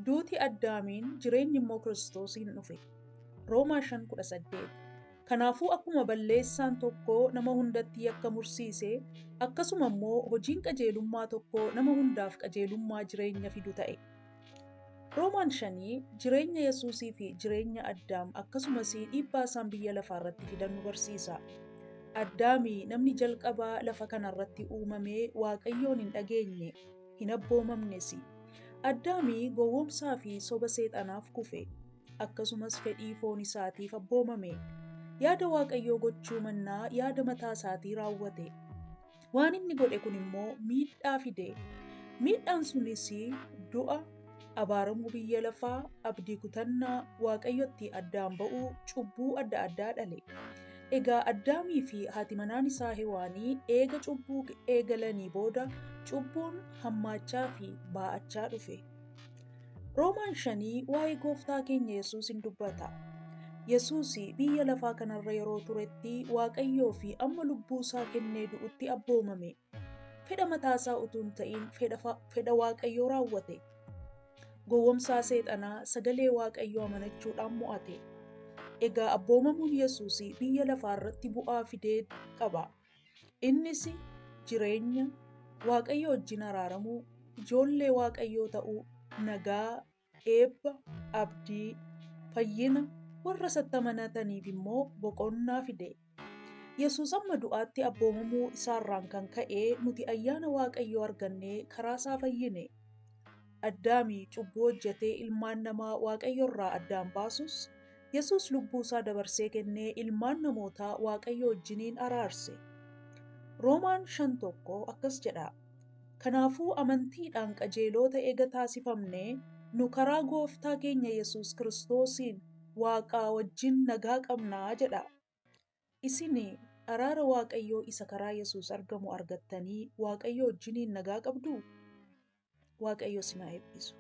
Duuti Addaamiin, jireenyi immoo Kiristoosiin dhufe. Roomaa 5:18. Kanaafuu akkuma balleessaan tokko nama hundatti yakka mursiise, akkasuma immoo hojiin qajeelummaa tokko nama hundaaf qajeelummaa jireenya fidu ta'e. Roomaan shanii jireenya Yesuusii fi jireenya Addaam akkasumas dhiibbaa isaan biyya lafaarratti fidan nu barsiisa. Addaami namni jalqabaa lafa kanarratti uumamee Waaqayyoon hin dhageenye, hin abboomamnes. Addaami gowwoomsaa fi soba seexanaaf kufe, akkasumas fedhii foon isaatiif abboomame. Yaada Waaqayyoo gochuu mannaa yaada mataa isaatii raawwate. Waan inni godhe kun immoo miidhaa fide. Miidhaan sunis du'a, abaaramuu biyya lafaa, abdii kutannaa, Waaqayyotti addaan ba'uu, cubbuu adda addaa dhale. Egaa Addaamii fi haati manaan isaa Hewaanii eega cubbuu eegalanii booda cubbuun hammaachaa fi baa'achaa dhufe. Roomaan shanii waa'ee gooftaa keenya Yesuus hin dubbata. Yesuus biyya lafaa kanarra yeroo turetti Waaqayyoo fi amma lubbuu isaa kennee du'utti abboomame. Fedha mataasaa utuu hin ta'in fedha Waaqayyoo raawwate. Gowwomsaa seexanaa sagalee Waaqayyoo amanachuudhaan mo'ate. Egaa abboomamuun Yesuus biyya lafaarratti bu'aa fidee qaba. Innis jireenya, Waaqayyo wajjin araaramuu, ijoollee Waaqayyoo ta'uu, nagaa, eebba, abdii, fayyina, warra isatti amanataniif immoo boqonnaa fide. Yesuus amma du'aatti abboomamuu isaarraan kan ka'e nuti ayyaana Waaqayyoo argannee karaa isaa fayyine. Addaami cubbuu hojjetee ilmaan namaa Waaqayyo irraa addaan baasus, Yesuus lubbuu isaa dabarsee kennee ilmaan namootaa Waaqayyo wajjiniin araarse. Roomaan 5:1 akkas jedha. Kanaafuu amantiidhaan qajeelota eega taasifamne nu karaa gooftaa keenya Yesuus Kiristoosiin Waaqaa wajjin nagaa qabnaa jedha. Isin araara Waaqayyoo isa karaa Yesuus argamu argattanii Waaqayyo wajjiniin nagaa qabduu? Waaqayyo isin haa eebbisu.